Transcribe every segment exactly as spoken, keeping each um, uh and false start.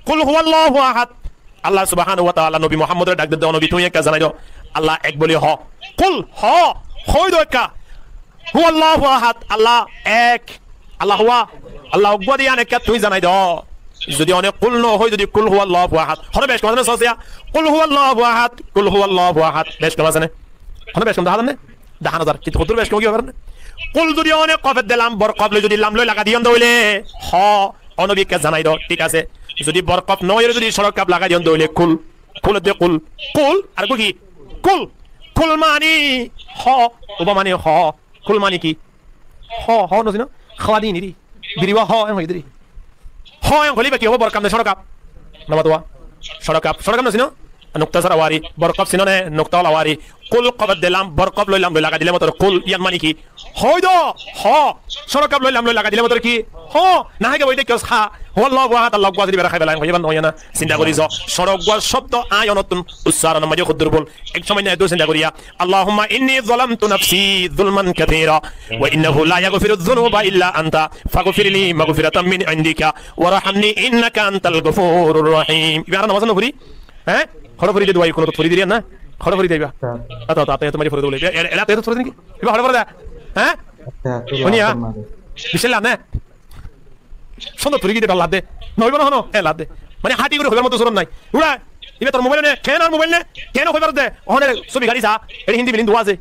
Kul huwallahu ahad. Allah subhanahu wa ta'ala nobi Muhammodre dhak dedde, ó nobi, tuñí ekka zanai do. Allah ek buli hoó. Kul, hoó, hoói do ekka. Huwallahu ahad, Allah ek. Allah huwa, Allah uggwá de yián ekka tuñí zanai do. Zodi óne kul no hoói, zodi kul huwallahu ahad. Hono bec kom asé né, sósiya? Kul huwallahu ahad, kul huwallahu ahad. Bec kom asé né? Hono bec kom dahá zar né? Dahá no zar. Kintu hoddúr bec kom óibo fare né? Kul zodi óne kof edde lam, bor kof loi zodi lam loi lagai diyon de óile, hoó, ó nobi ekka zanai do, thík asé. Zodi bor kof no óile zodi córo kaf lagai diyon de óile, kul. Kul edde kul. Kul, ar uggwá ki? Kul. Kul mani hoó. Uba mani hoó. Kul mani ki? Hoó, hoó no sino? Háwa de ín eri. Biri wa hoó, en hoó de eri. Hoó en hoilé iba ki óibo? Bor kaf né córo kaf? No mató wa. Córo kaf, córo kaf no sino? Nukta sára wari, bor kaf sino né, nukta ola wari. Kul kof edde lam, bor kaf loi lam loi lagai dile motor kul, yián mani ki? Hoói do, hoó. Córo kaf loi lam loi lagai dile motor ki? Hoó. Na hái ke boi de kiyó há. Huwallahu ahad, Allah uggwá asé de, ibare hái fela, en hoiba no, yián na. Sinta gorí so, córo uggwá cóbdo aññí onottún uccaron or maze hoddúr bul. Ek somoi na eddur sinta goriya. Allahumma inni zalamtu nafsi zulman kathira, wa innahu la yaghfiru dhunuba illa anta, faghfirli maghfiratan min indika, warhamni innaka antal ghafurur rahim. Iba añára nomazot no fori? Há? Hoçé fori de, duwa kunut ot fori de na? Hoçé fori de iba? Atta, atta, atta, atta, mari fori de bole. Iba, ela, ela, atta, atta fori de niki? Iba hoçé fori de? Há? Atta, atta, honiya? Atta, atta. Bicca lade na? Cóndor fori giyé de, dor lade. No óibo no hono? E, lade. Mane háñti gorí hoibar moto surot nai. Ura, iba tor mobail né? Ken ar mobail né? Ken hoibar de? Óne sobi gari sa. Eri Hindi bilin duwa asé.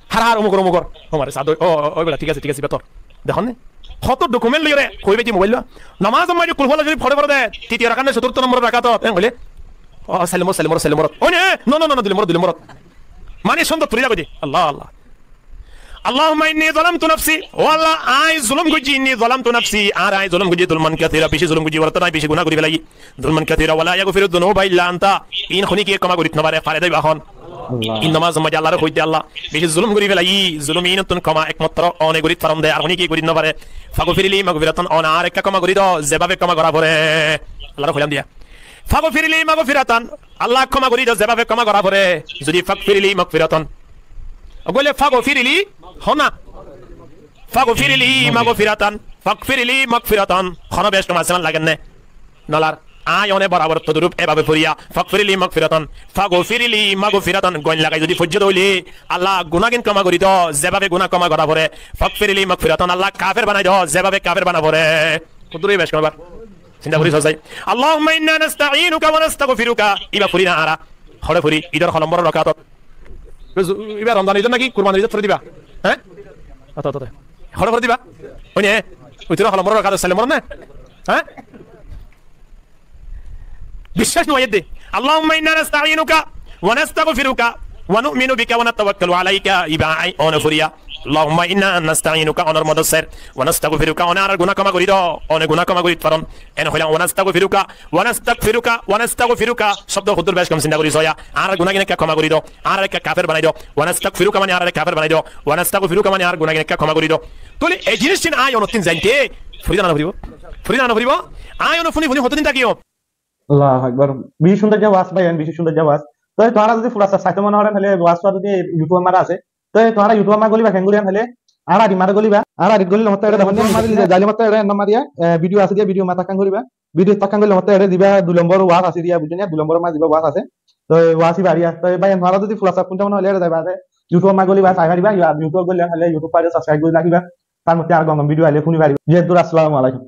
Har har omukor omukor. Ó mare sa doi. Ó, ó, ó, bela, thík asé, thík asé, iba tor. Dekón né? Hoto dokument loiyore hoiba de mobail loi. Nomaz or maze Kul Huwallahu Sharif fore fore de. Titiyo rakat né, cóturto nombor rakat ot. En hoile. Ó, sair lombor, sair lombor, sair lombor ot. Ói ne? No, no, no, no, dui lombor ot, dui lombor ot. Mane cóndor fori lagoi de. Allah, Allah. Allahumma inni zalamtu nafsi, ó Allah, añí zulum goijjí, inni zalamtu nafsi, ar añí zulum goijjí, zulman kathira, beci zulum goijjí, ibar ottu añí beci guná gorí felaiyí, zulman kathira, wa la yaghfiru dhunuba illa anta, iín honikiyé koma gorit no fare, fare de iba hon? Allah. Iín nomaz or maze Allahr hoiye de, Allah, beci zulum gorí felaiyí, zulum iín ottún koma ekmatro óne gorit faron de, ar honikiyé gorit no fare. Faghfirli maghfiratan, óne añáre ekka koma gorí do, zebabe koma gorá fore. Allahr hoilam diya. Faghfirli maghfiratan, Allah koma gorí do, zebabe koma gorá fore. Zodi faghfirli maghfiratan. Óile faghfirli, hona. Faghfirli maghfiratan. Faghfirli maghfiratan. Hono bec kom asé man lager né? No lar. Añí óne borabor todurup ebabe foriya. Faghfirli maghfiratan. Faghfirli maghfiratan. Goin lagai zodi foijjé de óile, Allah gunagin koma gorí do, zebabe guná koma gorá fore. Faghfirli maghfiratan. Allah kafer banai do, zebabe kafer bana fore. Hoddúr bec kom iba? Sinta gorí sósai. Allahumma inna nasta'inuka wa nastaghfiruka. Iba fori na añára? Hoçé fori? Idor ho lombor rakat ot? Iba Romzan Idot naki Kurban Idot fori diba? Há? Atta, atta, atta. Hoçé fori diba? Ói ne? Uitor ho lombor rakat ot, sair lombor ot na? Há? Biccac no óiye de. Allahumma inna nasta'inuka wa nastaghfiruka wa nu'minu bika wa natawakkalu alayka. Iba añí óne foriya. Allahumma inna nasta'inuka, ónor modot sair. Wa nastaghfiruka, óne añárar guná koma gorí do, óne guná koma gorí faron. En hoilam, wa nastaghfiruka, wa nastaghfiruka, wa nastaghfiruka. Cóbdo hoddúr bec kom sinta gorí sóya. Añárar guná gin ekka koma gorí do, añárar ekka kafer banai do. Wa nastaghfiruka mane añárar kafer banai do. Wa nastaghfiruka mane añárar guná gin ekka koma gorí do. Tóile e jinis tin añí ónottún zainte, fori zana no foribo? Fori zana no foribo? Añí óne funi funi hoto din tákiyum. Allahu Akbar. Beci cúndor waz bái, beci cúndor waz. Toi tuáñra zodi fura saito mone horon, óile waz zodi YouTube ot mara asé. Toi tuáñra YouTube ot mara goliba, kengori hoile añárar I D ot mara goliba. Añárar I D gorile hotte ere dekón, mari zaile hotte ere no mariya, e, video asé diya, video ot mara takkán goliba. Video takkán gorile hotte ere diba dui lombor waz asé diya, buijjó ne? Dui lombor ot mara diba waz asé. Toi waz iba ariya. Toi bái, tuáñra zodi fura saito mone hoile ere zaiba de, YouTube ot mara goliba, sai fariba, ya YouTube gorile hoile YouTube page subscribe gori rakiba. Tar motte ar gom gom video aile funi fariba. Ze dur, assalamu alaikum.